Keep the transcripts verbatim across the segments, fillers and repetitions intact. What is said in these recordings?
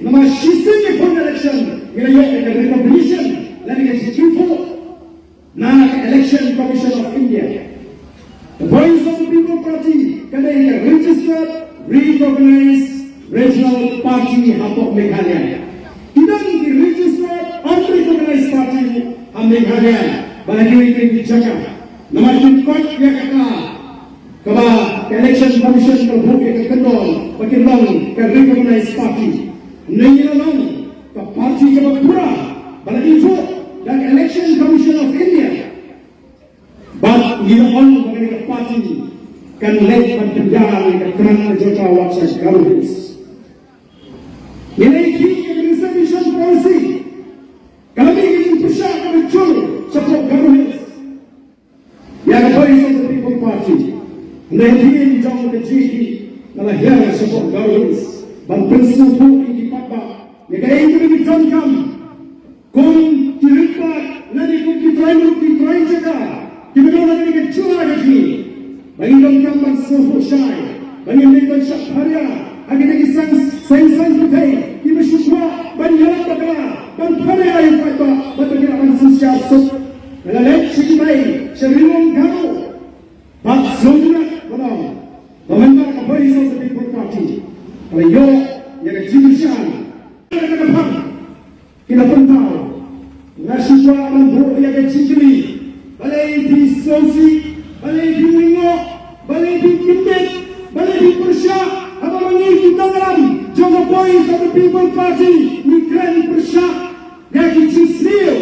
Namar shisien ïa ka election ngi la ïoh ïa ka recognition lane ka jingkyrkhu na ka Election Commission of India. The Voice of the People Party ka dei ka registered, recognized regional party hapoh Meghalaya. Ki don ki registered, unrecognized party ha Meghalaya bad ha kiwei kiwei ki jaka. Namar kin koit ïa kata kaba ka Election Commission ka la buh ïa ka kyndon ba kin long ka recognized party. Ngi la long ka party kaba pura ba la ithuh da ka Election Commission of India. Bad ngi la ong ba kane ka party kan leit ban pynïar ïa ka tnat ka jong ka wat sha Garo Hills. Ngi la ïa ka reservation policy ka la mih ka jingpyrshah kaba jur shapoh Garo Hills. Ïa ka Voice of the People Party, na hadien jong ka G P, nga la hiar shapoh Garo Hills ban pynsngewthuh ïa ki paidbah ïa kaei kaba ngi donkam kum ki paidbah lane kum ki trai lum ki trai jaka kiba don ha kane ka jylla ka jong ngi. Ba ngi donkam ban sngewthuh shai, ba ngim dei ban shah pharia ha kine ki seng seng saiñ pyrthei kiba shu kwah ban ïarap bakla, ban pharia ïa u paidbah bad ba ki lah ban synshar suk. Nga la leit sha kitai, sha Ri Lum Garo bad sngewthuh ba long ba mynta ka Voice of the People Party ka la ïoh ïa ka jingkyrshan. Ki la pynpaw, nga shu kwah ban buh ïa ka jingkylli, balei phi sngewsih, balei phi lyngngoh, balei phi kyndit, balei phi pyrshah haba ma ngi ki nongïalam jong ka Voice of the People Party ngi kren pyrshah ïa ki jingsniew?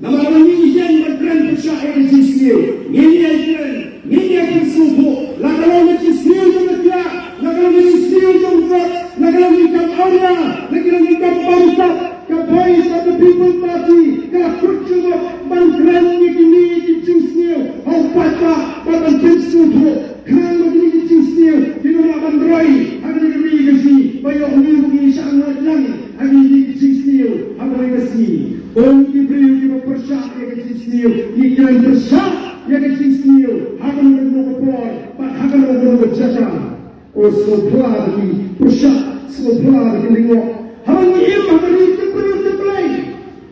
Namar ma ngi ngi ïeng ban kren pyrshah ïa ki jingsniew, ngin ïai kren, ngin ïai pynsngewthuh, la ka long ka jingsniew jong ka thiah, la ka long ka jingsniew jong ka, la ka long ki kam awria, la ka long ki kam bamsap. Ka Voice of the People Party ka la kut jingmut ban kren ïa kine ki jingsniew ha u paidbah bad ban pynsngewthuh, khnang ba kine ki jingsniew kin ym lah ban roi ha kane ka ri ka jong ngi, ba ïoh ngi ruh ngi shah ngeit lang ha kine ki jingsniew ha kawei ka sngi. Ym ki briew kiba pyrshah ïa ka jingsniew, ngi kren pyrshah ïa ka jingsniew ha kano kano ka por bad ha kano kano ka jaka. O, sngewbha ba ki pyrshah, sngewbha ba ki lyngngoh. Haba ngi im ha ka ri tip briew tip Blei,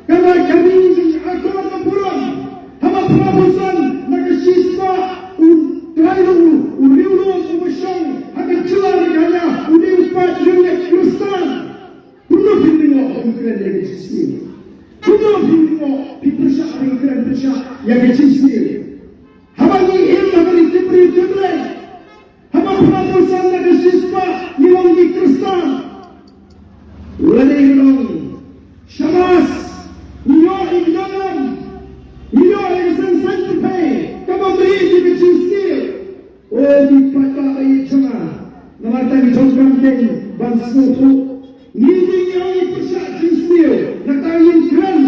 ka ri ka ri jong ka akor ka burom. Haba phra phew san na ka shispah u trai lum, u riewlum uba shong ha ka jylla Meghalaya u dei u paid riewngeit Khristan. Kumno phi lyngngoh phi kren ïa ka jingsniew? Kumno phi lyngngoh phi pyrshah phi kren pyrshah ïa ka jingsniew? Haba ngi im ha ka ri tip briew tip Blei, haba phra phew san na ka shispah ngi long ki Khristan. Lane ngi long, shabas, ngi ïoh ïa ka jingdon, ngi ïoh ïa ka seng saiñ pyrthei kaba mih ïa ka jingsniew. O ki paidbah ba ïeit jong nga, namar kata ngi donkam kein ban sngewthuh. Ngi, ngi, ngi ong ngi pyrshah jingsniew, nangta ngin kren